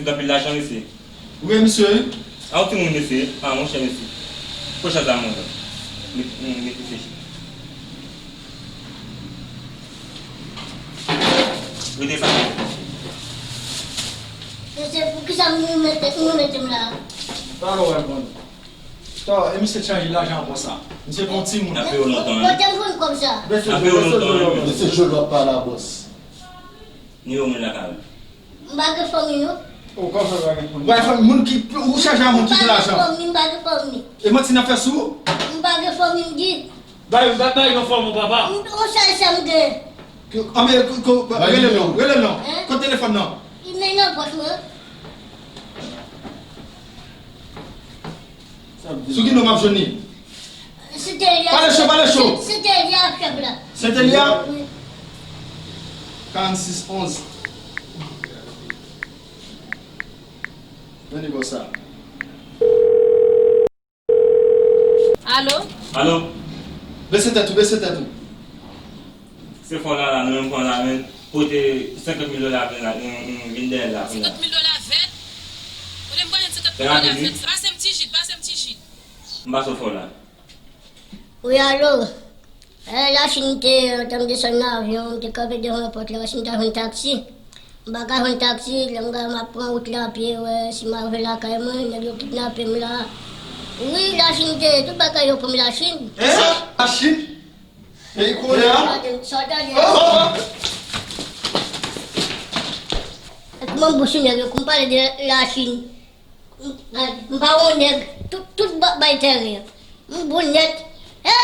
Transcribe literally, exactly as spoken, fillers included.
Anpil lajan, mesye. Wi, mesye. A yon timoun, mesye. A, monchè, mesye. Pran chèz la, mwen. Met, mm, met reflechi. Rete sa. Mesye, poukisa nou mete, nou mete m la? Sa nou wè, bon. Tò, e misye chanje lajan an konsa. Misye pran timoun. N ap peye w lontan, wi. Kote m jwenn kòb sa? N ap peye w lontan, wi. Mesye Jolo ap pale a bòs. Nimewo moun lakay ou. M pa gen fanmi, non. Ou kòman w pa gen fanmi? Ou pa gen fanmi, moun ki, ou chaje a moun ki gen lajan. M pa gen fanmi, m pa gen fanmi. E manti n ap fè sou ou? M pa gen fanmi, m di. Bay, bay, bay non fanmi w, papa. M, yon sèl sè m gen. Ke, anben, ke, ke, rele l non, rele l non. Hein? Kote telefòn nan? Li men nan pòch mwen. Sou ki non m ap jwenn li? Senteliya. Pale cho, pale cho. Senteliya ap chèf la. Senteliya? Wi. Karannsis onz. Tande bò sa. Alo? Alo? Bese tèt ou, bese tèt ou. Se fò la, la, nou menm pran la, men pote senkant mil dola vin la, vin, vin dèyè l la, vin la. Senkant mil dola vèt? Kote m pral jwenn senkant mil dola vèt? Pase m ti jid, pase m ti jid. M pase w fò la. Wi, alo. Eh, Lachin te, eh, te m desann nan avyon, m te kanpe devan pòt la, si m ta jwenn taksi. M pa ka jwenn taksi, lè m gade m ap pran wout la pye, wè, si m arive lakay mwen, nèg yo kidnape m la. Wi, Lachin te, tout bagay yo pran m Lachin. Eh? Sa, Lachin? Peyi Korea? Sa w tande? Oh, oh, oh. Kòman m bouch nèg yo, kou m pale de Lachin. M, m pa yon nèg, tout, tout ba-, bay tèren. M bon nèt. Hein?